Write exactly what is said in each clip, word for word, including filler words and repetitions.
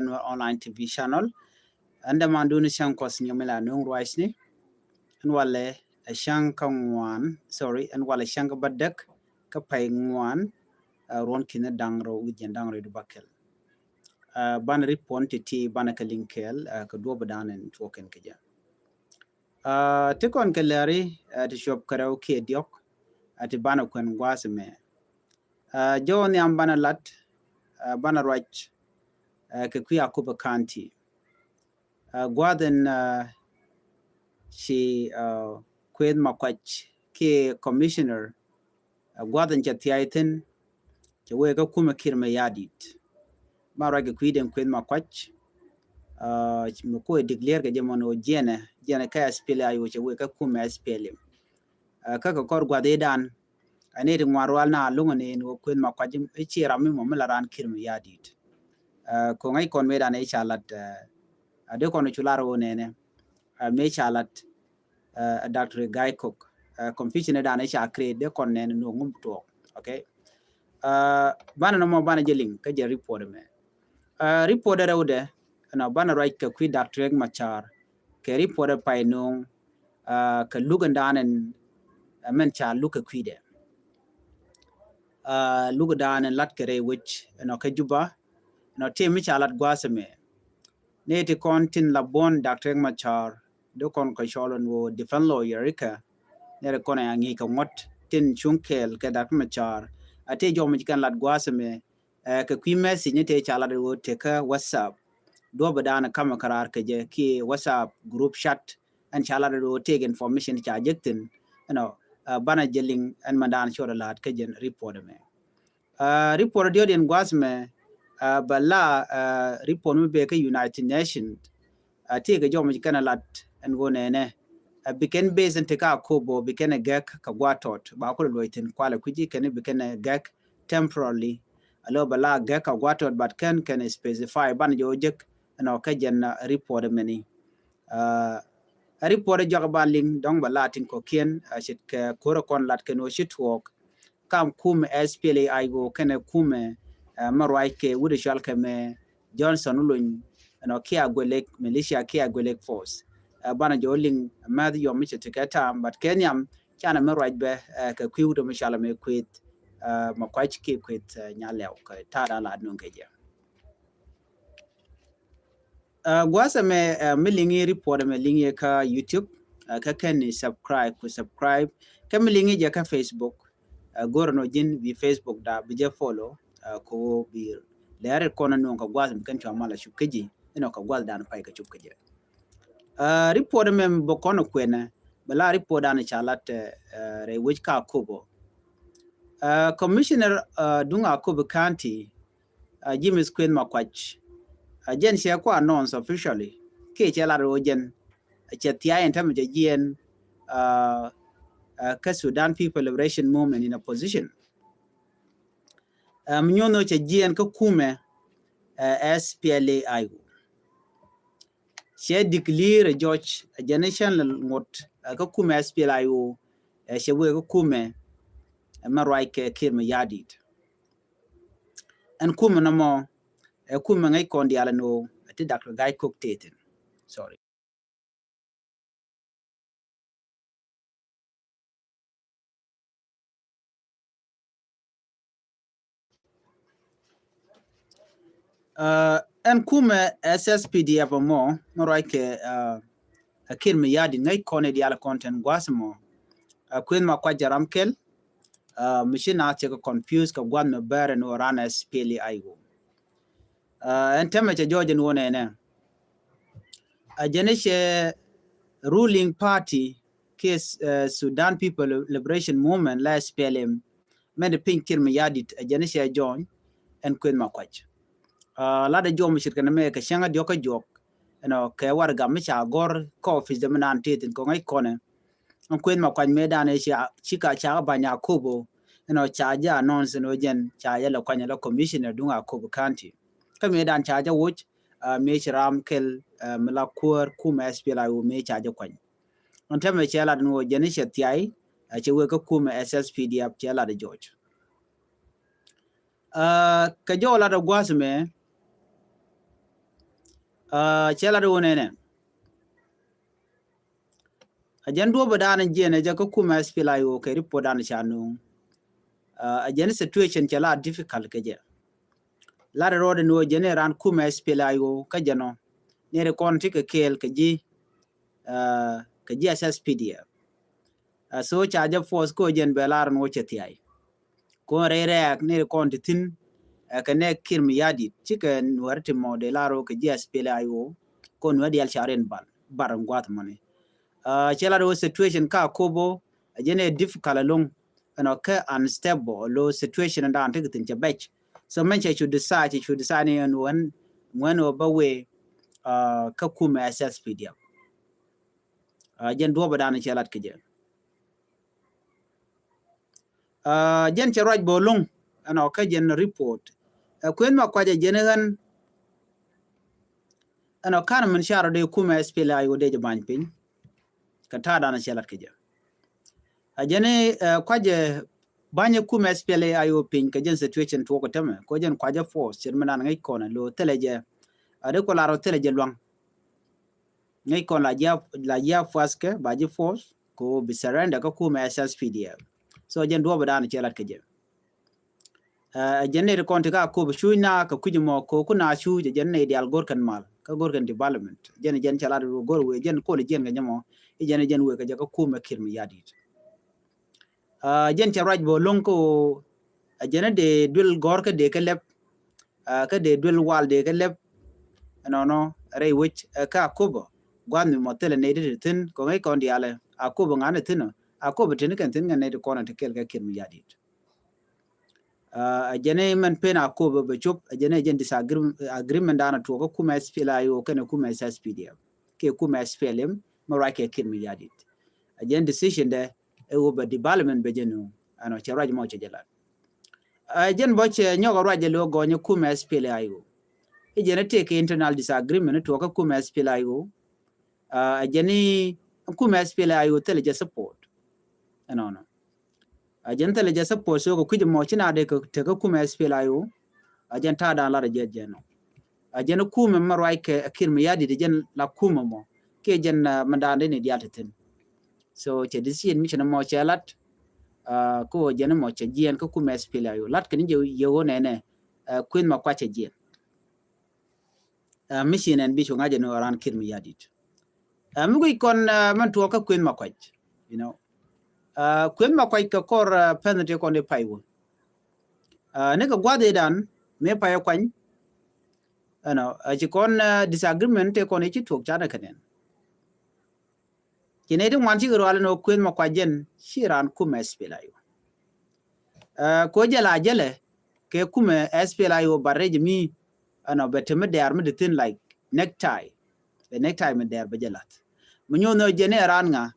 Nuer online T V channel. Ɛn däman duni cäŋ kɔs nyɛ mi la nuŋ ruacni. Ɛn walɛ ɛ cäŋ kä ŋuan, sorry, ɛn walɛ cäŋ kä bädäk kä pay ŋuan, ɛ, ruɔn kinɛ daŋ rɛw wi̱c jɛn daŋ rɛw di bakɛl. Ɛ, banɛ report ti ti banɛ kɛ liŋ kɛɛl, ɛ, kɛ duɔp dan ɛn tuɔk kɛn kɛ jɛ. Ɛ, ti kɔn kɛ lɛri, ɛ, ti cuɔp kɛ rɛw kiɛ diɔk, ɛ, ti banɛ kuɛn gua̱a̱th mɛ. Ɛ, jɔw nhiam banɛ lat, ɛ, banɛ ruac, ɛ, kɛ kui̱ Akobo County. Ɛ, gua̱a̱th in, ɛ, ci, ɛ, Kueth Makuac kiɛ commissioner, ɛ, gua̱a̱th in cɛ thia̱a̱c thi̱n, cɛ wee kä kumɛ Kiir Mayardit. Banɛ ruac kɛ kui̱ den Kueth Makuac, ɛ, mi kuɔ declare kɛ jɛ mɔn ɣöö jiɛnɛ, jiɛnɛ kä S P L A I O cɛ wee kä kumɛ S P L M. Ɛ, kä kɛ kɔr gua̱a̱th i̱ dan, ɛ, ni ti ŋuan rual na luŋ ni in ɣöö Kueth Makuac i̱ ci ram mi mɔ mi la raan Kiir Mayardit. Ɛ, ko ŋäc kɔn mëë dan i̱ ca lat, ɛ, ɛ, dee kɔn cu lar ɣöö nɛnɛ, ɛ, mëë ca lat, ɛ, Doctor Gai Kok. Ɛ, confusion dan i̱ ca create dee kɔn nɛnɛ nuɔk ŋum tuɔɔk. Okay. Ɛ, banɛ nɔmɔ banɛ jɛ liŋ kä jɛ report mɛ. Ɛ, report rɛwdɛ ɛnɔ banɛ ruac kɛ kui̱ Doctor Riek Machar kɛ report pay nuŋ, ɛ, kɛ luk in dan in, ɛ, mɛn ca luk kɛ kui̱dɛ. Ɛ, luk in dan in lat kɛ rɛy wec ɛnɔ kä Juba ɛnɔ ti mi ca lat gua̱a̱th mɛ. Ni ti kɔn tin la buɔ̱n Doctor Riek Machar dee kɔn kɛ cɔl in woo defense lawyer ikɛ. Ni ri kɔn a ŋi̱i̱c kɛ ŋuɔ̱t tin cuŋ kɛɛl kɛ Doctor Machar. A ti jɔm ci kɛn lat gua̱a̱th mɛ, ɛ, kɛ kui̱ message ni tëë ca lat ɣöö tekä WhatsApp. Duɔ̱p dan kamɛ käraar kɛ jɛ kiɛ WhatsApp group chat ɛn ca lat ɣöö tëëk information ca jek thi̱n. Ɛnɔ, ɛ, banɛ jɛ liŋ ɛn mɛn dan cuɔt ɛ la̱a̱t kä jɛn report mɛ. Ɛ, report diɔt in gua̱a̱th mɛ, ɛ, bɛ la, ɛ, report mi bee kä United Nations. Ɛ, ti kɛ jɔm ci kɛn ɛ lat ɛn ɣöö nɛnɛ, ɛ, bi kɛn base ɛn ti kä Akobo bi kɛn ɛ gɛk kɛ gua̱a̱th tɔt ba kulɛ luɔc thi̱n kualɛ kui̱ci kɛn bi kɛn ɛ gɛk temporarily. Alo bɛ la gɛk kɛ gua̱a̱th tɔt but kɛn kɛn specify banɛ jɛ wä jek ɛnɔ kä jɛn, ɛ, report mɛni. Ɛ, ɛ report jɔk ba liŋ dɔ̱ŋ bɛ la tin kɔ̱kiɛn, ɛ, ce̱tkɛ ko̱rɛ kɔn lat kɛn wä ci tuɔɔk kam kumɛ S P L A I O kɛnɛ kumɛ, ɛ, mɛ ruac kɛ wut cual kɛ mɛ Johnson Olony ɛnɔ kiɛ Agwelek militia kiɛ Agwelek force. Ɛ, banɛ jɛ wä liŋ mɛth yɔm mi cɛ ti kɛ tam but kɛ nhiam canɛ mɛ ruac bɛ, ɛ, kɛ kui̱ wut mi cual mɛ Kueth, ɛ, Makuac kiɛ Kueth, ɛ, Nyalɛw kɛ ta̱a̱ da̱a̱ la nuŋ kɛ jɛ. Ɛ, gua̱a̱th ɛmɛ, ɛ, mi liŋ i̱ report ɛmɛ liŋ i̱ kä YouTube, ɛ, kä kɛn ni subscribe ku subscribe. Kä mi liŋ i̱ jɛ kä Facebook, ɛ, go̱rɛ nɔ ji̱n bi Facebook da bi jɛ follow, ɛ, ko bi lɛɛr kɔn nuɔ̱ŋ kɛ gua̱a̱th ɛmɛ kɛn cua mal a cup kä ji̱ inɔ kɛ gua̱a̱th dan pay kɛ cup kä jɛ. Ɛ, report ɛmɛ bä kɔn kuɛnɛ bɛ la report dan ca lat, ɛ, rɛy wec kä Akobo. Ɛ, commissioner, ɛ, duŋ Akobo County, ɛ, James Kueth Makuac. Ɛ, jɛn cɛ kua announce officially kiɛ cɛ lat rɔ jɛn, ɛ, cɛ thia̱a̱ in tämɛ cɛ jiɛn, ɛ, ɛ, kä Sudan People Liberation Movement in opposition. Ɛ, mi nyuɔn cɛ jiɛn kä kumɛ, ɛ, S P L A I O. Cɛ declare George, ɛ, jɛn cɛn lɛ ŋot, ɛ, kä kumɛ S P L A I O, ɛ, cɛ wee kä kumɛ, ɛ, mɛ ruac kɛ Kiir Mayardit. Ɛn kumɛ nɔmɔ, ɛ, kumɛ ŋäc kɔn diaal ɛn ɣöö ɛ ti Doctor Gai Kok tëë thi̱n. Sorry. Ɛ, ɛn kumɛ S S P D F mɔ, mɛ ruac kɛ, ɛ, ɛ Kiir Mayardit ŋäc kɔn i̱ diaal kɔn tin gua̱a̱th mɔ. Ɛ, Kueth Makuac jɛ ram kɛl, ɛ, mi ci naath cɛ kɛ confuse kɛ gua̱a̱th mɛ bɛr ɛn ɣöö ran S P L A I O. Ɛ, ɛn tɛmɛ cɛ jɔɔc ɛn ɣöö nɛnɛ. Ɛ, jɛn i̱ cɛ ruling party kiɛ, ɛ, Sudan People Liberation Movement la S P L M. Mɛn i̱ piny Kiir Mayardit, ɛ, jɛn i̱ cɛ jɔɔny ɛn Kueth Makuac. Ɛ, lat ɛ jɔɔm ce̱tkɛ nɛmɛ kɛ cäŋ a diɔ̱k kä juɔk. Ɛnɔ kɛ warɛgak mi ca gɔ̱r kä office dɛ mi naan tëë thi̱n kɔŋ ɛ kɔnɛ. Ɛn Kueth Makuac mëëdan ëë ca, ci ka ca kä ba̱ny Akobo, ɛnɔ ca jɛ announce ɛn ɣöö jɛn ca jɛ lɛ kuany ala commissioner duŋ Akobo County. Kä mëëdan ca jɛ woc, ɛ, mëë ci ram kɛl, ɛ, mi la kuäär kumɛ S P L A I O mëë ca jɛ kuany. Ɛn tɛmɛ cɛ lat ɛn ɣöö jɛn i̱ cɛ thia̱a̱y, ɛ, cɛ wee kä kumɛ S S P D F cɛ lat ɛ jɔɔc. Ɛ, kɛ jɔw lat ɛ gua̱a̱th mɛ, Cɛ lat wä nɛnɛ. A jɛn duɔ̱p dan jiɛn ɛ jɛ kä kumɛ S P L A I O kɛ report dan ca nuŋ. A jɛn situation cɛ la difficult kɛ jɛ. Lat rɔɔdɛ ni wä jɛn ɛ ran kumɛ S P L A I O kä jɛn ɔ ni ri kɔn ti kɛ kɛɛl kɛ ji̱ kɛ ji̱ S S P D F. So ca jɛ force ko jɛn bɛ lar ni wä cɛ thiay. Kɔn rɛy rɛɛk ni ri kɔn ti thi̱n ɛ kɛ nɛ Kiir Mayardit cikɛ nuɛri ti mɔ dee lar wä kɛ ji̱ S P L A I O. Kɔn nuɛri dial ca rin bal bar in guath mɔni. Cɛ lat wä situation ka Akobo a jɛn ɛ difficult along. Ɛnɔ kɛ unstable lo situation dan ti kɛ thi̱n cɛ bɛc. So mɛn cɛ cu decide, cɛ cu decide ni ɛn wɛn wɛn wä bä wee kä kumɛ S S P D F. Jɛn duɔ̱pɛ dan cɛ lat kɛ jɛ. Jɛn cɛ ruac bä loŋ ɛnɔ kä jɛn report. Ɛ kuën ma kuacɛ jɛn ɣän ɛnɔ kan min carɔ dee kumɛ S P L A I O dee jɛ bany piny. Kɛ ta̱a̱ dan cɛ lat kɛ jɛ. A jɛn kuacɛ banyɛ kumɛ S P L A I O piny kɛ jɛn situation tuɔk kɛ tämɛ kɛ jɛn kuacɛ force cɛ min dan ŋäc kɔn lo thilɛ jɛ. A dee kɔ lar ɔ thilɛ jɛ luaŋ. Ŋäc kɔn la jia la jia force kɛ ba ji̱ force ko bi surrender kä kumɛ S S P D F. So jɛn duɔ̱pɛ dan cɛ lat kɛ jɛ. Ɛ jɛn nɛy ti kɔn ti ka Akobo cuc na kɛ kui̱c mɔ ko ku na cuc ɛ jɛn nɛy dial go̱r kɛn mal kä go̱r kɛn development. Jɛn jɛn cɛ lat go̱r wee jɛn kol jɛn kɛ nyɛ mɔ i̱ jɛn jɛn wee kɛ jɛ kä kumɛ Kiir Mayardit. Jɛn cɛ ruac bä loŋ kä ɣöö a jɛn dee duel gɔ̱r kä dee kä lɛp. Kä dee duel wal dee kä lɛp. Ɛnɔnɔ rɛy wec kä Akobo gua̱n mi mɔ thilɛ nɛy ti ti thi̱n kɔ ŋäc kɔn diaalɛ Akobo ŋa̱n ɛ thi̱n ɔ Akobo tin kɛn thi̱n ŋɛn nɛy ti kɔn ɛ ti kɛl kɛ Kiir Mayardit. A jɛn mɛn pen Akobo bɛ cop a jɛn jɛn disagreement dan a tuɔk kä kumɛ S P L A I O kɛnɛ kumɛ S S P D F kɛ kumɛ S P L M mɛ ruac kɛ Kiir Mayardit. A jɛn decision dɛ ɛ wä bɛ development bɛ jɛ nu ɛnɔ cɛ ruac mɔ cɛ jɛ lat. Ɛ jɛn bɔ cɛ nyɔk ruac jɛ lo gɔnyɛ kumɛ S P L A I O. Ɛ jɛn ɛ tëë kɛ internal disagreement tuɔk kä kumɛ S P L A I O. Ɛ jɛn kumɛ S P L A I O thilɛ jɛ support. Ɛnɔnɔ. A jɛn thilɛ jɛ support so kɛ kui̱c mɔ ci na dee kɛ tekä kumɛ S P L A I O. A jɛn ta̱a̱ dan lat a jɛ jɛn nɔ. A jɛn kumɛ mɛ ruac kɛ Kiir Mayardit jɛn la kumɛ mɔ kiɛ jɛn mɛ dan dee ni dial ti thi̱n. So cɛ decision mi cɛ ni mɔ cɛ lat. Ko jɛn mɔ cɛ jiɛn kä kumɛ S P L A I O lat kɛ ni jɛ yɛ wä nɛnɛ. Kueth ma kuac cɛ jiɛn. Mission ɛn bi cu ŋa̱c ɛn ɣöö raan Kiir Mayardit. Mi guic kɔn mɛn tuɔɔk kä kueth ma kuac. You know, kueth ma kuac kɛ kɔr pɛn tëë kɔn i̱ pay wä. Ni kɛ gua̱th i̱ dan mëë pay ɛ kuany. Ɛnɔ ci kɔn disagreement tëë kɔn i̱ ci tuɔɔk canɛ kɛ nɛn. Ci nɛy ti ŋuan cikɛ rual ɛn ɣöö kueth ma kuac jɛn ci raan kumɛ S P L A I O. Ko jɛ la jälɛ kɛ kumɛ S P L A I O but rɛc mi ɛnɔ bɛ te mi dɛɛr mi di thin like necktie. Bɛ necktie mi dɛɛr bɛ jɛ lath. Mi nyoth nɔ jɛn i̱ ɛ raan ŋa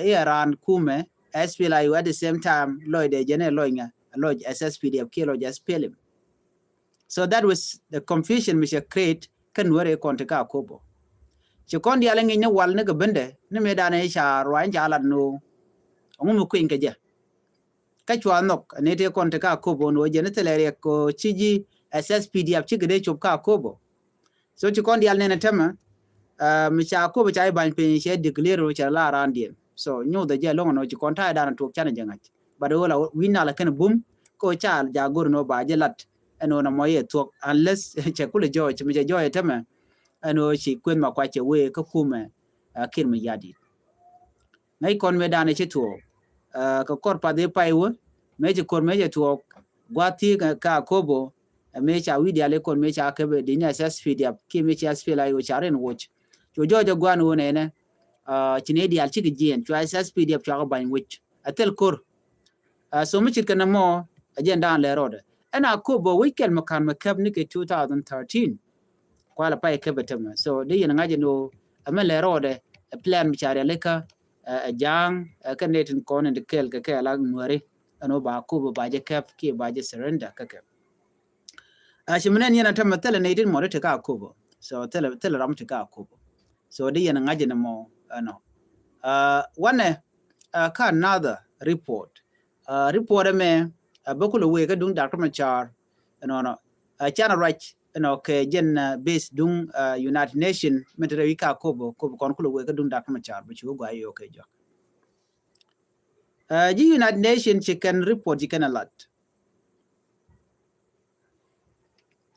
i̱ ɛ raan kumɛ S P L A I O at the same time lɔcdɛ jɛn i̱ lɔc ŋa lɔc S S P D F kiɛ lɔc S P L M. So that was the confusion mi cɛ create kä nuäri kɔn ti ka Akobo. Ci kɔn diaal ŋi̱ny ni wal ni kɛ bendɛ ni mëë danɛ ca ruany ca lat ni ɣöö ɛŋu mi kueny kɛ jɛ. Kä cua nhɔk ni ti kɔn ti ka Akobo ni ɣöö jɛ ni thilɛ riɛk kɛ ɣöö ci ji̱ S S P D F cikɛ dee cop ka Akobo. So ci kɔn diaal nɛn ɛ tämɛ mi ca Akobo ca i̱ ba̱ny piny cɛ declare ɣöö cɛ la raandiɛn. So nyothɛ jɛ lo̱ŋ ɛn ɣöö ci kɔn ta̱yɛ danɛ tuɔk canɛ jɛ ŋa̱c. But ɣöö la wi̱n nalɛ kɛn bum kä ɣöö ca jaak go̱r ɛn ɣöö ba jɛ lat ɛn ɣöö nɔmɔ yɛ thuɔ̱k unless cɛ kulɛ jɔɔc mi cɛ jɔɔc ɛ tämɛ ɛn ɣöö ci kueth ma kuac cɛ wee kä kumɛ Kiir Mayardit. Ŋäc kɔn mëë danɛ ci tuɔɔk kɛ kɔr path i̱ pay wä mëë ci kɔr mëë cɛ tuɔɔk gua̱th thi̱i̱ kä Akobo. Mëë ca wi̱i̱ diaal i̱ kɔn mëë ca käp ɛ di̱n S S P D F kiɛ mëë ci S P L A I O ca rin woc. Cu jɔɔc ɛ gua̱n ɣöö nɛnɛ ci nɛy diaal cikɛ jiɛɛn cua S S P D F cua kɛ ba̱ny woc. Ɛ thil ko̱r. So mi ce̱tkɛ nɛmɔ ɛ jɛn da̱a̱n lɛ rɔɔdɛ ɛn Akobo wec kɛl mi ka̱n mi käp ni kɛ two thousand thirteen. Kualɛ pay käp ɛ tämɛ so dee yɛn ŋa̱c ɛn ɣöö ɛmɛ lɛ rɔɔdɛ ɛ plan mi ca rialikä ɛ ja̱a̱ŋ ɛ kɛ nɛy tin kɔn in ti kɛɛl kɛ kɛɛl ak nuäri ɛn ɣöö ba Akobo ba jɛ käp kiɛ ba jɛ surrender kä kɛ. Ci mi nɛn yɛn ɛ tämɛ thilɛ nɛy tin mɔ ti ti ka Akobo. So thilɛ thilɛ ram ti ka Akobo. So dee yɛn ŋa̱c ɛn ɛmɔ ɛnɔ. Wanɛ kä another report. Report ɛmɛ bä kulɛ wee kä duŋ Doctor Machar. Ɛnɔnɔ canɛ ruac ɛnɔ kɛ jɛn base duŋ United Nation mɛ te rɛy wi̱c ka Akobo, Akobo kɔn kulɛ wee kä duŋ Doctor Machar bɛ cu gɔaa yɛ kɛ jɔk. Ji̱ United Nation ci kɛn report ci kɛn a lat.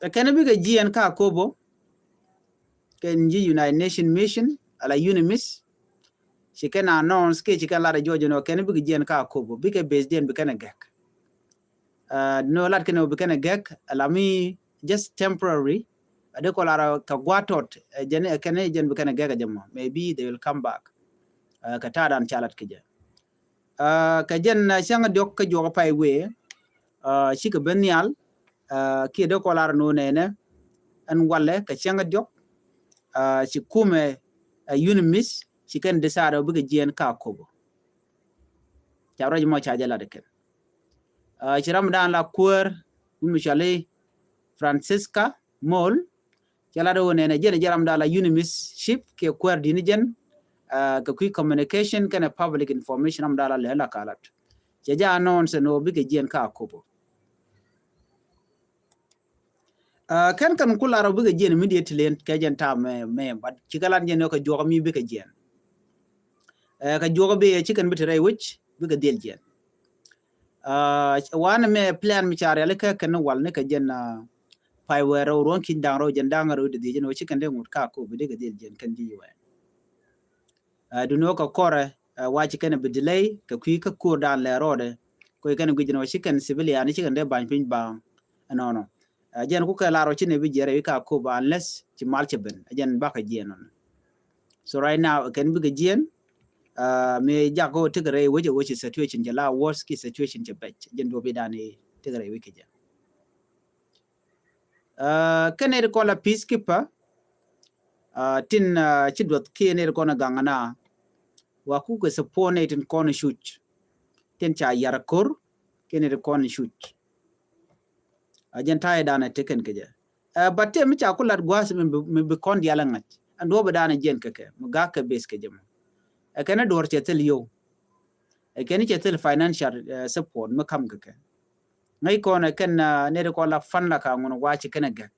Ɛ kɛn bikɛ jiɛn ka Akobo kɛn ji̱ United Nation Mission ala UNMISS. Ci kɛn announce kiɛ ci kɛn lat a juɔc ɛnɔ kɛn bikɛ jiɛn ka Akobo, bikɛ base diɛn bi kɛn a gɛk. Nɔ lat kɛn ɔ bi kɛn a gɛk ala mi just temporary. A dee kɔ lar kɛ gua̱a̱t tɔt, jɛn ɛ kɛn jɛn bi kɛn a gɛk a jɛ mɔ, maybe they will come back. Kɛ ta̱a̱ dan ca lat kɛ jɛ. Kɛ jɛn cäŋ diɔk kä juɔk pay wee, cikɛ ben nhial, kiɛ dee kɔ lar nɔ nɛnɛ ɛn walɛ kɛ cäŋ diɔk. Ci kumɛ UNMISS ci kɛn decide ɔ bikɛ jiɛn ka Akobo. Ca ruac mɔ ca jɛ lat kɛn. Ci ram dan la kuäär wun mi cɔali Francisca Mol. Cɛ lat wä nɛnɛ jɛn jɛ ram dan la UNMISS chief kiɛ kuäär dini jɛn kɛ kui̱ communication kɛnɛ public information ram dan la lɛ la ka lat. Cɛ jɛ announce nɔ bikɛ jiɛn ka Akobo. Kɛn kɛn ku lar ɔ bikɛ jiɛn immediately kɛ jɛn ta̱a̱ mɛ, mɛ, but cikɛ lat jɛn ɔ kɛ juɔk mi bikɛ jiɛn. Kɛ juɔk bi ci kɛn bi te rɛy wec bikɛ dhil jiɛn. Wanɛ mɛ plan mi ca riali kɛ kɛn wal ni kɛ jɛn pay wɛɛr rɔ ruɔn ki̱ny da̱ŋ rɔ jɛn da̱ŋ rɔ di dhil jɛn ɔ ci kɛn dee ŋut ka Akobo bikɛ dhil jiɛn kɛn ji̱ wɛɛr. Duni ɔ kɛ kɔrɛ wa ci kɛn bi delay kɛ kui̱ kä ko̱r dan lɛ rɔɔdɛ. Kɔ ci kɛn guic jɛn ɔ ci kɛn civilian ci kɛn dee ba̱ny piny ba̱a̱ŋ. Ɛnɔnɔ jɛn ku kɛ lar ɔ ci nɛ bi jiɛn rɛy wi̱c ka Akobo unless ci mal cɛ ben jɛn bakɛ jiɛn nɔnɔ. So right now kɛn bikɛ jiɛn mi jak ɔ tekɛ rɛy wec ɔ wec situation cɛ la worse ki situation cɛ bɛc jɛn duɔpi dan i tekɛ rɛy wi̱c kɛ jɛ. Kɛn nɛy ti kɔn la peacekeeper tin ci duɔth kiɛ nɛy ti kɔn a gaŋ na wa kukɛ support nɛy tin kɔn cuc tin ca yar kor kiɛ nɛy ti kɔn cuc. A jɛn ta̱a̱ dan a tekɛn kɛ jɛ. But tëë mi ca ku lat gua̱a̱th mi bi kɔn diaal a ŋa̱c ɛn duɔ̱ɔ̱p dan a jiɛn kɛ kɛ mi gak kɛ base kɛ jɛ mɔ. Ɛ kɛn a duɔ̱ɔ̱r cɛ thil yow. Ɛ kɛn cɛ thil financial support mi kam kɛ kɛ. Ŋäc kɔn ɛ kɛn nɛy ti kɔn la fan la ka ŋun wa ci kɛn ɛ gɛk.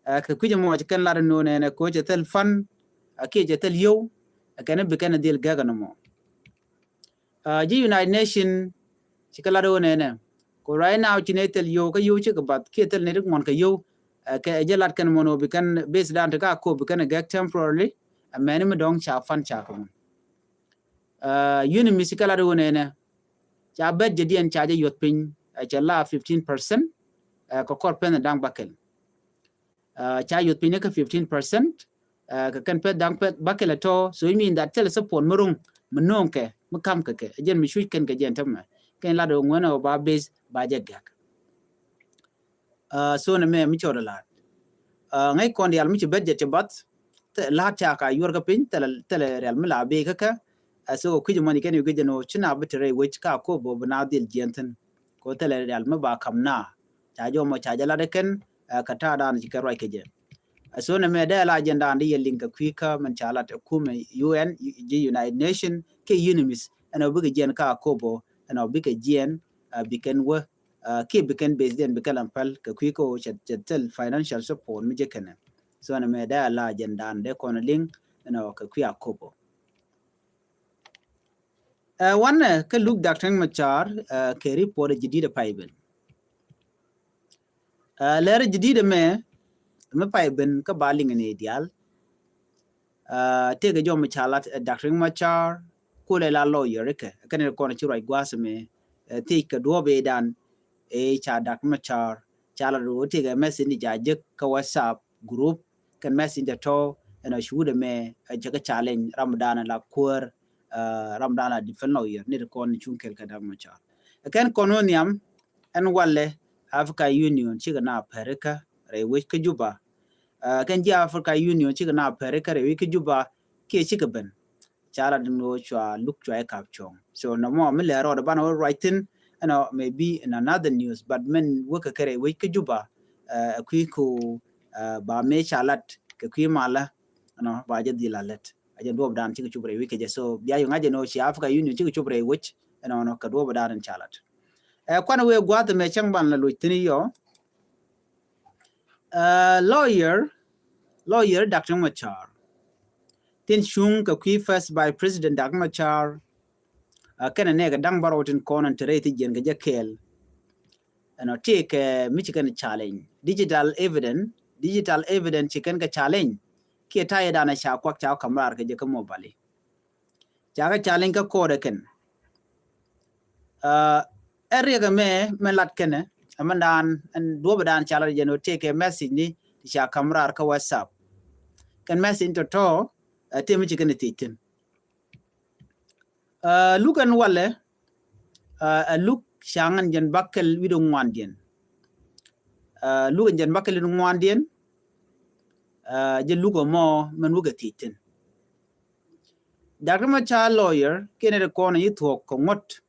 Kɛ kui̱c ɛmɔ ci kɛn lat ɛn nɔ nɛnɛ kɛ cɛ thil fan a kiɛ cɛ thil yow. Ɛ kɛn bi kɛn dhil gɛk ɛn ɛmɔ. Ji̱ United Nation ci kɛ lat ɛ wä nɛnɛ kɛ right now ci nɛy thil yow kä yow cikɛ bath kiɛ thil nɛy ti ŋuɔn kɛ yow. Kɛ jɛ lat kɛn mɔn wä bi kɛn base dan ti ka Akobo bi kɛn ɛ gɛk temporarily. Ɛ mɛni mi dɔ̱ŋ ca fan ca kɛ mɔn. UNMISS ci kɛ lat ɛ wä nɛnɛ ca budget diɛn ca jɛ yuɔth piny cɛ la fifteen percent kɛ kɔr pɛn da̱ŋ bakɛl. Ca yuɔth piny ni kä fifteen percent kɛ kɛn pɛth da̱ŋ pɛth bakɛl ɛ tɔ. So it mean that thil support mi ro̱ŋ mi no̱o̱ŋ kɛ mi kam kɛ kɛ jɛn mi cuc kɛn kɛ jɛn tämɛ kɛn lat ɛ wä ŋuɛn ɛ wä ba base ba jɛ gɛk. So nɛ mɛ mi cɔɔdɛ la̱a̱t ŋäc kɔn diaal mi ci budget ci bath. La̱a̱t ca ka yuɔr kä piny thilɛ rial mi la bee kä kɛ. So kui̱c mɔni kɛn yu guic jɛ ni wä ci na bi te rɛy wec ka Akobo bi na dhil jiɛn thi̱n. Ko thilɛ rial mi ba kam na ca jɔmɔ ca jɛ lat ɛ kɛn kɛ ta̱a̱ dan ci kɛ ruac kɛ jɛ. So nɛ mɛ dee la jɛn dan di yɛ liŋ kɛ kui̱ kä mɛn ca lat ɛ kumɛ UN ji̱ United Nation kɛ UNMISS ɛn ɔ bikɛ jiɛn ka Akobo ɛn ɔ bikɛ jiɛn bikɛn wä kiɛ bikɛn base diɛn bikɛn la päl kɛ kui̱ kä cɛ thil financial support mi jɛ kɛnɛ. So nɛ mɛ dee la jɛn dan dee kɔn liŋ ɛn ɔ kɛ kui̱ Akobo. Ɛ wanɛ kä luk Doctor Riek Machar kɛ report ɛ jidid ɛ pay ben. Lɛr jidid ɛmɛ mi pay ben kä ba liŋ ni diaal. Tëëkɛ jɔm mi ca lat ɛ Doctor Riek Machar kulɛ la lawyer ikɛ kɛn ri kɔn ci ruac gua̱a̱th ɛmɛ. Thiec kɛ duɔ̱ɔ̱p ëëdan ëë ca Doctor Machar ca lat ro tëëkɛ message ni ca jek kä WhatsApp group kɛn message tɔ ɛn ɔ cuudɛ mɛ ɛ jek kä challenge ram dan la kuäär ram dan la defend lawyer ni ri kɔn cuŋ kɛl kɛ Doctor Machar. Kɛn kɔn wä nhiam ɛn walɛ Africa Union cikɛ na pɛrikä rɛy wec kä Juba. Kɛn ji̱ Africa Union cikɛ na pɛrikä rɛy wec kä Juba kiɛ cikɛ ben. Ca la din wä cua luk cua ikap cuɔ̱ŋ. So nɔmɔ mi lɛ rɔɔdɛ banɛ wä ruac thi̱n ɛnɔ maybe in another news but mɛn wä kɛ kɛ rɛy wec kä Juba. Ɛ kui̱ ku ba mëë ca lat kɛ kui̱ malä ɛnɔ ba jɛ dhil a lät. A jɛ duɔp dan cikɛ cup rɛy wec kɛ jɛ so bia yuŋ a jɛ ni wä ci Africa Union cikɛ cup rɛy wec ɛnɔ nɔ kɛ duɔp dan in ca lat. Ɛ kuan wee gua̱a̱th ɛmɛ cäŋ ban la loc thi̱n yɔ. Uh, lawyer, lawyer Doctor Machar. Tin cuŋ kɛ kui̱ first vice president Doctor Machar. Uh, kɛnɛ nɛɛkɛ da̱ŋ bärɔw tin kɔn in te rɛy ti jiɛn kɛ jɛ kɛɛl. Ɛnɔ ti kɛ mi ci kɛn challenge. Digital evidence, digital evidence ci kɛn kɛ challenge. Kiɛ ta̱yɛ danɛ ca kuak ca ka̱m raar kɛ jɛ kä mobali. Ca kɛ challenge kä kɔɔdɛ kɛn. Uh, ɛ riɛk ɛmɛ mɛ lat kɛnɛ ɛmɛ daan ɛn duɔpɛ daan ca lat jɛn ɔ tëëkɛ message ni ti ca ka̱m raar kä WhatsApp. Kɛn message tɔ̱tɔ̱ ɛ tëë mi ci kɛn ɛ thiec thi̱n. Uh, luk ɛn walɛ uh, ɛ luk ca ŋän jɛn bakɛl wi̱dɛ ŋuandiɛn. Uh, luk ɛn jɛn bakɛl wi̱dɛ ŋuandiɛn. Uh, jɛ luk ɛmɔ mɛn wukɛ thiec thi̱n. Doctor Machar lawyer kiɛn ɛ kɔn yi thuɔk kɛ ŋuɔ̱t.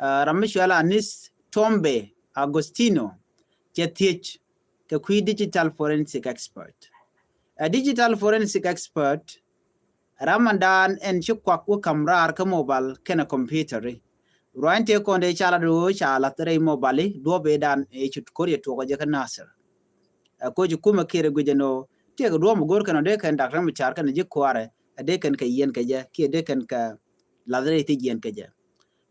Uh, ram mi cuɛl Anis Tombe Agostino cɛ thiec kɛ kui̱ digital forensic expert. A digital forensic expert ram man daan ɛn ci kuak wä ka̱m raar kä mobile kɛnɛ computer. Ruany tëë kɔn dee ca lat ɣöö ca lath rɛy mobile duɔp ëë daan ëë ci ko̱r yɛ tuɔk ɔ jɛ kä Nasir. Ɛ koci kumɛ Kiir ɛ guic ɛn ɣöö tëëkɛ duɔ̱ɔ̱m ɛ go̱r kɛn ɔ dee kɛn Doctor Machar kɛnɛ ji̱ kuaarɛ ɛ dee kɛn kɛ yiɛn kɛ jɛ kiɛ dee kɛn kɛ lath rɛy thiec yiɛn kɛ jɛ.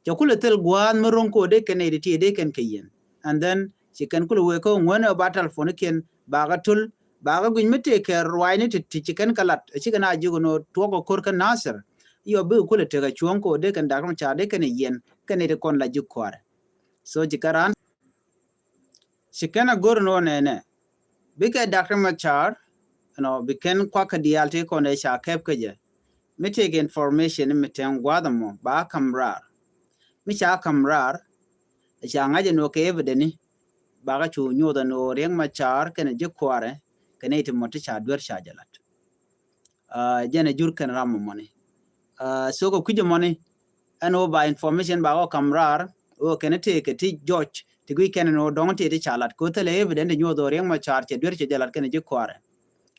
Cɛ kulɛ thil gua̱a̱th mi ro̱ŋ kɛ ɔ dee kɛn nɛy ti ti ɛ dee kɛn kɛ yiɛn. And then ci kɛn kulɛ wee kä ŋuäni ɔ ba telephone kiɛn bakä tul bakä guic mi tëëkɛ ruacni ti ti ci kɛn kɛ lat ɛ cikɛ na ji̱ kɛ nɔ tuɔk ɔ ko̱r kä Nasir. Yɔ bikɛ kulɛ tekɛ cuɔ̱ŋ kɛ ɔ dee kɛn Doctor Machar dee kɛn ɛ yiɛn kɛn nɛy ti kɔn la ji̱ kuaarɛ. So ci kɛ raan Ci kɛn a go̱r ni wä nɛnɛ bikɛ Doctor Machar, you know, bi kɛn kuak kä diaal ti kɔn ɛ ca kɛp kä jɛ. Mi tëëkɛ information mi tɛŋ gua̱a̱th ɛmɔ ba ka̱m raar. Mi ca ka̱m raar ɛ ca ŋa̱c ɛn wä kɛ evidence ni ba kä cu nyoth ɛn wä Riek Machar kɛnɛ ji̱ kuaarɛ kɛnɛ iti mɔ ti ca duer ca jɛ lat. Uh, jɛn ɛ jur kɛn ram mɔni. Uh, so kɛ kui̱c mɔni ɛn wä ba information ba kɔ ka̱m raar wä kɛn tëë kɛ ti judge ti guic kɛn ɛn wä dɔŋ tëë ti ca lat kɛ wä thilɛ evidence ti nyuɔth wä Riek Machar cɛ duer cɛ jɛ lat kɛn ji̱ kuaarɛ.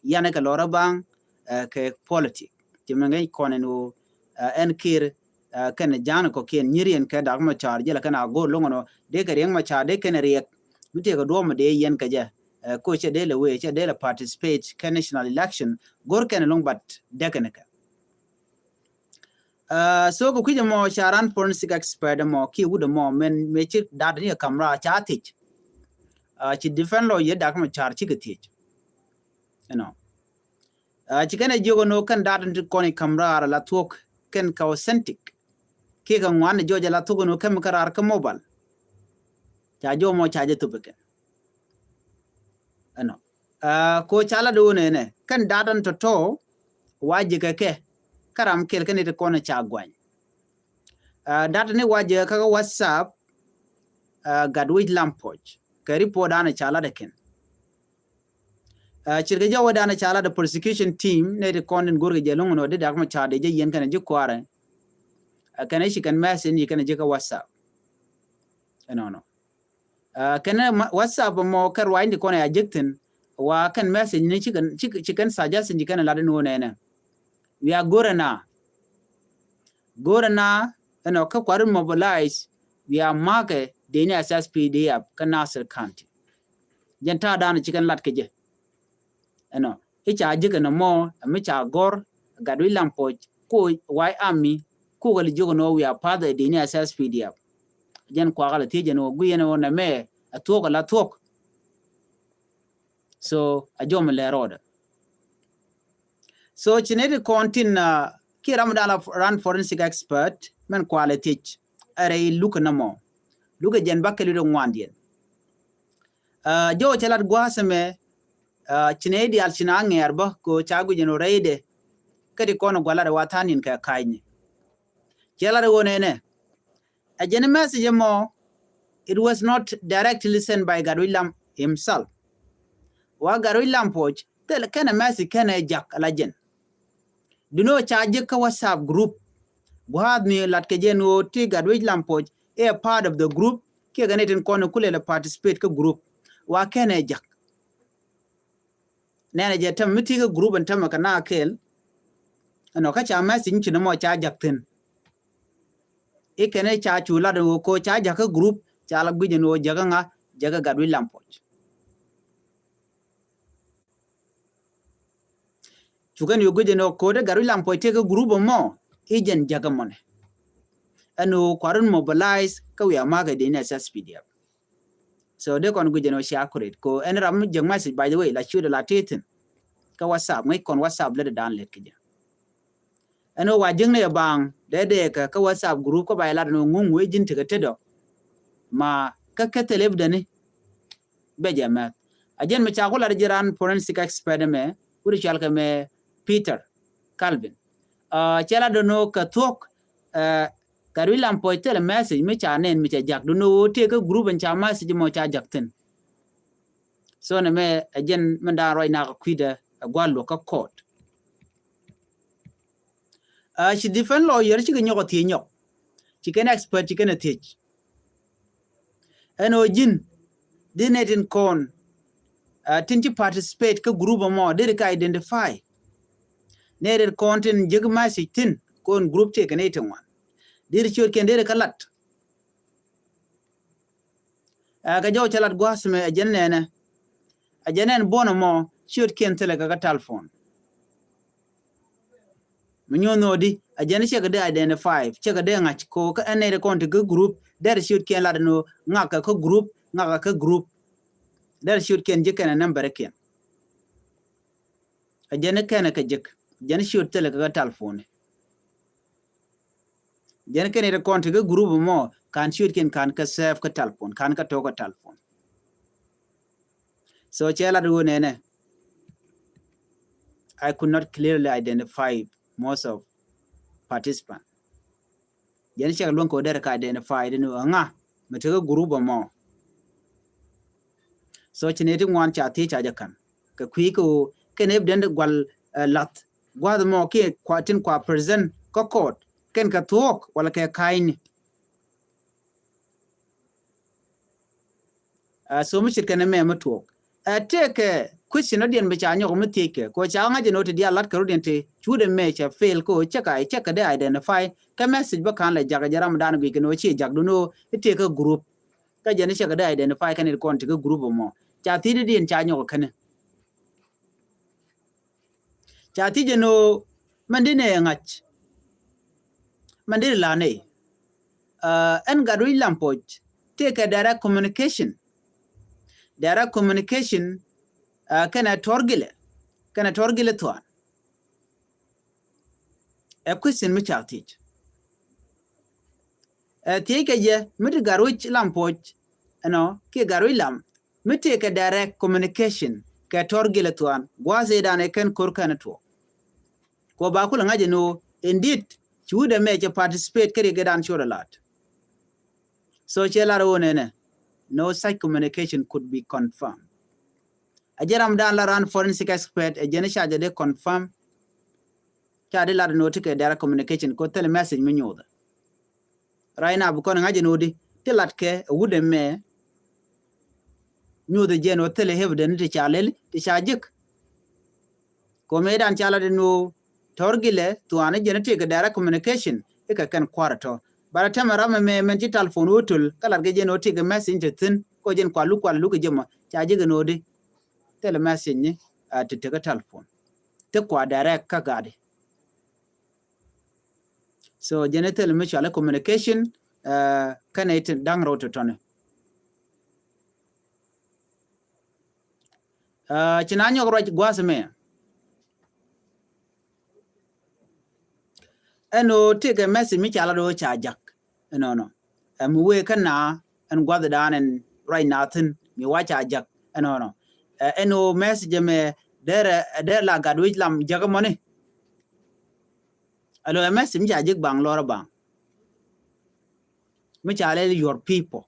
Yanɛ kɛ lɔrä baŋ uh, kɛ politic. Ci mɛ ŋäc kɔn ɛn wä uh, ɛn Kiir uh, kɛn ja̱a̱n kɔ kiɛn nyiriɛn kɛ Doctor Machar jɛ la kɛn a go̱o̱r loŋ ɛn wä dee kɛ Riek Machar dee kɛn Riek mi tëë kɛ duɔ̱ɔ̱m dee yɛn kɛ jɛ. Uh, ko cɛ dee lɛ wee cɛ dee lɛ participate kɛ national election go̱r kɛn loŋ bat dɛk kɛn kɛ. Uh, so kɛ kui̱c ɛmɔ ca ran forensic expert ɛmɔ kiɛ wut ɛmɔ mɛn mëë ci dat ni kɛ ka̱m raar ca thiec. Uh, ci defend lawyer Doctor Machar cikɛ thiec. You know. Uh, ci kɛn ɛ jiök ɛn ɣöö kɛn dat ni ti kɔn i̱ ka̱m raar la thuɔ̱k kɛn kɛ authentic. Kiɛ kɛ ŋuan ni jɔc ɛ la thuɔ̱k ɛn ɣöö kɛm kɛ raar kä mobile. Ca jɔmɔ ca jɛ thop ikɛn. Ɛnɔ. Uh, ko ca la do̱o̱n ɛnɛ kɛn dat ɛn tɔ̱tɔ̱ wa ji̱ kɛ kɛ kä ram kɛl kɛn it kɔn ca guany. Uh, dat ni wa ji̱ kɛ kä WhatsApp. Uh, Gatwec Lampoc kɛ report dan ca la dɛ kɛn. Uh, cirkɛ jɛ wä dan ca la dɛ prosecution team ni it kɔn in go̱rkɛ jɛ loŋ nɔ di dak ma ca dee jɛ yɛn kɛn ji̱ kuarɛ. Uh, kɛn i̱ ci kɛn message ni kɛn ji̱ kä WhatsApp. Ɛnɔnɔ. Uh, kɛn WhatsApp mɔ kɛ ruac ni kɔn ya jek thin wa kɛn message ni ci kɛn ci kɛn suggestion ci kɛn lat ni wä nɛnɛ. We are go̱rɛ na go̱rɛ na ɛnɔ kä kuarin mobilize. We are makɛ dee ni S S P D F kä Nasir County. Jɛn ta̱a̱ dan ci kɛn lat kɛ jɛ. Ɛnɔ i̱ ca jek ɛnɔ mɔ ɛmi ca gɔr Gatwec Lampoc ko White Army ko kɛ li jiök ɛnɔ we are part of dee ni S S P D F. Jɛn kuakä lɛ thiec ɛn wä guiy ɛn wä nɛmɛ ɛ thuɔ̱k ɛ la thuɔ̱k. So a jɔm lɛ rɔɔdɛ. So ci neti kɔn tin kiɛ ram dan la ran forensic expert mɛn kualɛ thiec ɛ rɛy luk ɛnɛ mɔ luk ɛ jɛn bakɛ lit ɛ ŋuandiɛn. Jɔw cɛ lat gua̱a̱th ɛmɛ ci nɛ i̱ diaal ci na ŋɛɛr bä ko ca guic ɛn wä rɛydɛ. Kä ti kɔn ɛ gua̱a̱th lat ɛ wa tha̱a̱n in kɛ ka̱cni. Cɛ lat ɛ wä nɛnɛ. Ɛ jɛn message ɛmɔ, it was not directly sent by Gatwec Lam himself. Wa Gatwec Lampoc thil kɛnɛ message kɛnɛ jak la jɛn. Duno ca jek kä WhatsApp group. Gua̱a̱th ni lat kɛ jɛn wä ti Gatwec Lampoc ɛ part of the group kiɛ kɛ ni tin kɔn kulɛ la participate kä group. Wa kɛnɛ jak. Nɛnɛ jɛ tɛmɛ mi ti kä group ɛn tɛmɛ kɛ na kɛl. Ɛnɔ kä ca message ci ni mɔ ca jak thin. I̱ kɛn i̱ ca cu lat in wä ko ca jakä group ca la guic in wä jakä ŋa jakä Gatwec Lampoc. Cu kɛn yɛ guic ɛn ɣöö ko̱dɛ Gatwec Lam Puɔc tëëkɛ group ɛmɔ i̱ jɛn jakä mɔnɛ. Ɛn ɣöö kuarun mobilize kä wiaa ma̱a̱kɛ dee ni S S P D F. So dee kɔn guic ɛn ɣöö cia kuret kɛ ɣöö ɛn ram mi jiäk message, by the way, la ciötdɛ la tëë thi̱n kä WhatsApp, ŋäc kɔn WhatsApp lätdɛ dan lɛt kä jɛ. Ɛn ɣöö wa jiäkni ɛ baaŋ dee dee kɛ kä WhatsApp group kä ba yɛ lat ɛn ɣöö ŋuŋ wee ji̱n tekɛ tetdɔ. Ma kä kä thil evidence bɛ jɛ mɛth. A jɛn mi ca ku lat ji̱ raan forensic expert ɛmɛ, wut i̱ cɔal kɛ mɛ Peter Calvin. Cɛ lat ɛn ɣöö kɛ thuɔ̱k, Gatwec Lam Puɔc thilɛ message mi ca nɛn mi ca jak, ɛn ɣöö tëëkɛ group ɛn ca message mɔ ca jak thi̱n. So nɛmɛ ɛ jɛn min daan ruac nak kui̱dɛ ɛ gua̱l luɔ̱k kä court. Ci defense lawyer cikɛ nyɔk a thiec nyɔk. Ci kɛn expert ci kɛn a thiec. Ɛn ɣöö ji̱n di nɛy tin kɔn tin ci participate kä group ɛmɔ deri kɛ identify. Nɛy tin kɔn tin jiäk message thi̱n kɔn group tëëkɛ nɛy ti ŋuan. Deri ciötkiɛn deri kä lat. Ɛ kɛ jɔw cɛ lat gua̱a̱th mɛ ɛ jɛn nɛnɛ. Ɛ jɛn nɛn buɔ̱n ɛmɔ ciötkiɛn thilɛ kɛ kä telephone. Mi nyuɔ̱n nhöödi ɛ jɛn cɛ kɛ dee identify, cɛ kɛ dee ŋa̱c kɛ ɣöö kä ɛn nɛy ti kɔn ti kä group, dɛr ciötkiɛn lat ɛn ɣöö ŋakɛ kä group, ŋakɛ kä group. Dɛr ciötkiɛn ji̱ kɛn ɛ nambɛrikiɛn. Ɛ jɛn kɛn ɛ kɛ ji̱k, jɛn ciöt thilɛ kɛ kä telephone. Jɛn kɛn ɛ ti kɔn ti kä group mɔ, ka̱n ciötkiɛn ka̱n kä save kä telephone, ka̱n kä to̱k kä telephone. So cɛ lat ɣöö nɛnɛ, I could not clearly identify most of participant. Jɛn cɛ kɛ luäŋ kɛ ɣöö dɛr kɛ identify ni ɣöö ɛŋa mi te kä group ɛmɔ. So ci nɛy ti ŋuan ca thiec ca jɛ ka̱n kɛ kui̱ kɛ ɣöö kɛn evidence gua̱l lath gua̱a̱th ɛmɔ kiɛ kua tin kua present kä court kɛn kɛ thuɔ̱k wala kɛ ka̱a̱cni. So mi ce̱tkɛ ni mɛ mi tuɔɔk. Tëëkɛ question rɔ̱diɛn bi ca nyɔk mi thiec kɛ kɛ ɣöö ca ŋa̱c ɛn ɣöö ti diaal la̱t kɛ rɔ̱diɛn ti cuudɛ mɛ cɛ fail kɛ ɣöö cɛ ka cɛ kɛ dee identify kɛ message bä ka̱n lɛ jak ɛ jɛ ram dan guic kɛn ɣöö ci jak dun ɣöö i̱ tëëkɛ group. Kä jɛn i̱ cɛ kɛ dee identify kɛn it kɔn ti kä group ɛmɔ ca thiec rɔ̱diɛn ca nyɔk kɛn. Ca thiec ɛn ɣöö mɛn di nɛ ŋa̱c. Mɛn di la nɛ ɛn Gatwec Lam Puɔc tëëkɛ direct communication. Direct communication kɛnɛ Tɔr Gilɛ, kɛnɛ Tɔr Gilɛ Thuan. Ɛ question mi ca thiec. Ɛ thiec kɛ jɛ mi ti Gatwec Lam Puɔc ɛnɔ kiɛ Gatwec Lam mi tëëkɛ direct communication kɛ Tɔr Gilɛ Thuan gua̱a̱th ëëdan ɛ kɛn ko̱r kɛn tuɔɔk. Kɛ ɣöö ba kulɛ ŋa̱c ɛn ɣöö indeed ci wut ɛmɛ cɛ participate kä riɛk ëëdan ciöt ɛ la̱t. So cɛ lar ɣöö nɛnɛ no such communication could be confirmed. Ɛ jɛ ram dan la ran forensic expert ɛ jɛn ca jɛ dee confirm. Ca dee lat ɛn ɣöö ti kɛ direct communication kɛ ɣöö thilɛ message mi nyothɛ. Right now bi kɔn ŋa̱c ɛn ɣöö di ti latkɛ ɛ wut ɛmɛ. Nyuuth ɛ jɛn ɣöö thilɛ evidence ti ca lɛl ti ca jek. Kɛ ɣöö mëëdan ca lat ɛn ɣöö Tɔr Gilɛ Thuan i̱ jɛn i̱ tëëkɛ direct communication i̱ kɛ kɛn kua̱r ɛ tɔ̱. But ɛ tɛmɛ ram ɛmɛ mɛn ci telephone ɣöö töl kä latkɛ jɛn ɣöö tëëkɛ message ti thi̱n kɛ ɣöö jɛn kua luk kua luk kɛ jɛ mɔ ca jek ɛn ɣöö di thilɛ message ni a ti tekä telephone. Ti kua direct kä gat i̱. So jɛn i̱ thil mi cual i̱ communication kɛnɛ i̱ ti da̱ŋ rɛw tɔ̱tɔ̱ni. Ci na nyɔk ruac gua̱a̱th mɛ ɛn ɣöö tëëkɛ message mi ca lat ɣöö ca jak. Ɛnɔnɔ ɛ mi wee kä na ɛn gua̱thdan ɛn ruac na thi̱n mi wa ca jak. Ɛnɔnɔ ɛn ɣöö message ɛmɛ dɛr ɛ dɛr la Gatwec Lam jak ɛmɔni. Alo ɛ message mi ca jek baŋ lɔr ɛ baŋ mi ca lɛl your people.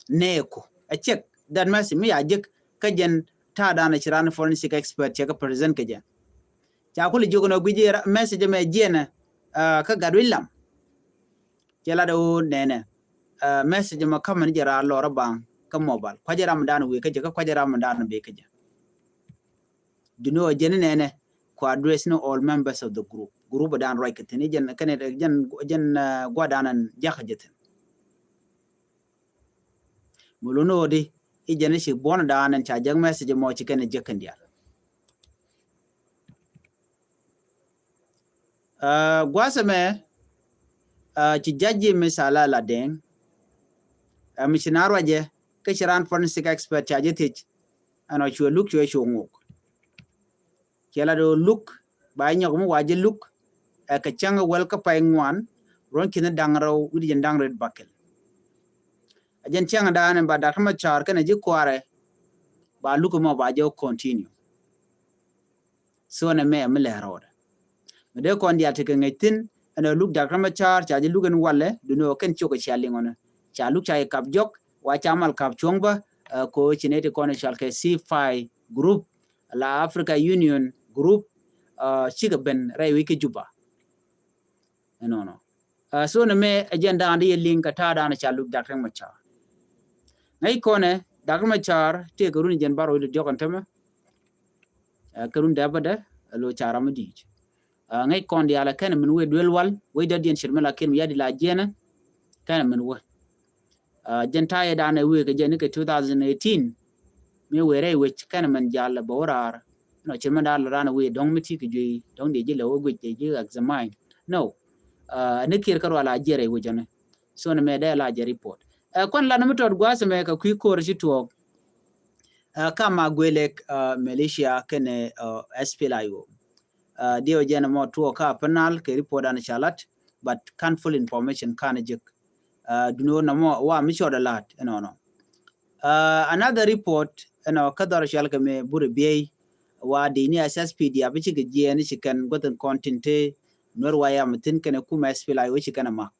Nɛɛku ɛ check that message mi ca jek kä jɛn ta̱a̱dan ɛ ci ran forensic expert cɛ kɛ present kɛ jɛ. Ca kul jiök nɔ guic message mɛ jiɛnɛ kä Gatwec Lam. Cɛ lat ɛ ɣöö nɛnɛ message mɛ ka̱mɛ ni jɛ raa lɔr ɛ baŋ kä mobile kua̱cɛ ram dan wee kä jɛ kä kua̱cɛ ram dan bee kä jɛ. Duni ɔ jɛn nɛnɛ ku address ni all members of the group. Group dan ruac kɛ thi̱n i̱ jɛn kɛnɛ jɛn jɛn gua̱dan ɛn jakä jɛ thi̱n. Mɛ luni ɣöö di i̱ jɛn i̱ ci buɔ̱n dan ɛn ca jek message mɔ ci kɛn i̱ jek kɛn diaal. Gua̱a̱th ɛmɛ ci jaji mi ca la la deŋ mi ci na ruacɛ kä ci ran forensic expert ca jɛ thiec. Ɛn ɔ cuɛ luk cuɛ cu ŋuk. Ciɛ la do̱ luk ba nyɔk mi wa jɛ luk ɛ kɛ cäŋ wäl kä pay ŋuan ruɔ̱n ki̱n da̱ŋ rɛw wi̱cdɛ jiɛn da̱ŋ rɛw bakɛl. A jɛn cäŋ da̱a̱n ba Doctor Machar kɛnɛ ji̱ kuaarɛ ba luk mɔ ba jɛ continue. So nɛ mɛ mi lɛ rɔɔdɛ mi dee kɔn diaal ti kɛ ŋäc thi̱n. Ɛn ɛ luk Doctor Machar ca ji̱ luk ɛn walɛ duni ɔ kɛn ciok ɛ cia liŋ ɔnɛ ca luk ca yi kap jɔk wa ca mal kap cuɔ̱ŋ bä. Ko ci nɛ ti kɔn ɛ cɔal kɛ C-fi group la Africa Union group. Cikɛ ben rɛy wi̱c kä Juba. Ɛnɔnɔ. So nɛ mɛ ɛ jɛn da̱a̱n di yɛ liŋ kɛ ta̱a̱ da̱a̱n ca luk Doctor Machar. Ŋäc kɔnɛ Doctor Machar tëë kɛ run jɛn bar wi̱c diɔk ɛn tämɛ. Kɛ run dɛpä dɛ ɛ lo ca ram mi di̱i̱t. Ŋäc kɔn diaal ɛ kɛn min wee duel wal wec dɔ̱diɛn cir mi la kin mi yadi la jiɛnɛ kɛn min wee. Jɛn ta̱a̱ yɛ da̱a̱n ɛ wee kɛ jɛn ni kɛ two thousand eighteen mi wee rɛy wec kɛn min jal ɛ bä wä raar. Nɔ cir mi da̱a̱n lɛ raan ɛ wee dɔ̱ŋ mi ti kɛ juey dɔ̱ŋ diɛ ji̱ lɛ wä guic diɛ ji̱ examine. No. Ni kier kä rual a jiɛr ɛ wec jɛn ni. So ni mɛ dee la jɛ report. Ɛ kuan lan mi tɔt gua̱a̱th mɛ kɛ kui̱ ko̱r ci tuɔɔk. Ɛ kam a guelek militia kɛnɛ S P L A I O. Diɛw jɛn mɔ tuɔɔk ka penal kɛ report an ca lat, but kan full information kan jek. Duno na mɔ wa mi cɔt a lat ɛnɔnɔ. Another report ɛnɔ kä dhɔr cɔal kɛ mɛ buri biey wa di ni S S P D a bi ci kɛ jiɛn ci kɛn guäthin kɔn tin te nuer wa yam thin kɛnɛ kum S P L A I O ci kɛn a mak.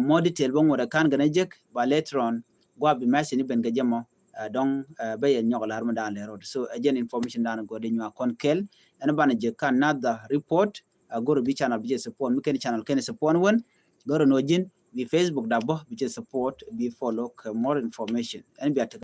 More detail bä ŋuɔt ɛ kan gɛn a jek ba later on gua bi message ni ben kɛ jɛ mɔ. Dɔŋ bä yɛ nyɔk lar mi dan lɛ road. So ɛ jɛn information dan gɔdi nyua kɔn kɛl ɛn ban a jek kan another report. Goro bi channel bi jɛ support mi kɛn channel kɛn support wen. Goro no jin bi Facebook da bä bi jɛ support bi follow kɛ more information ɛn bi a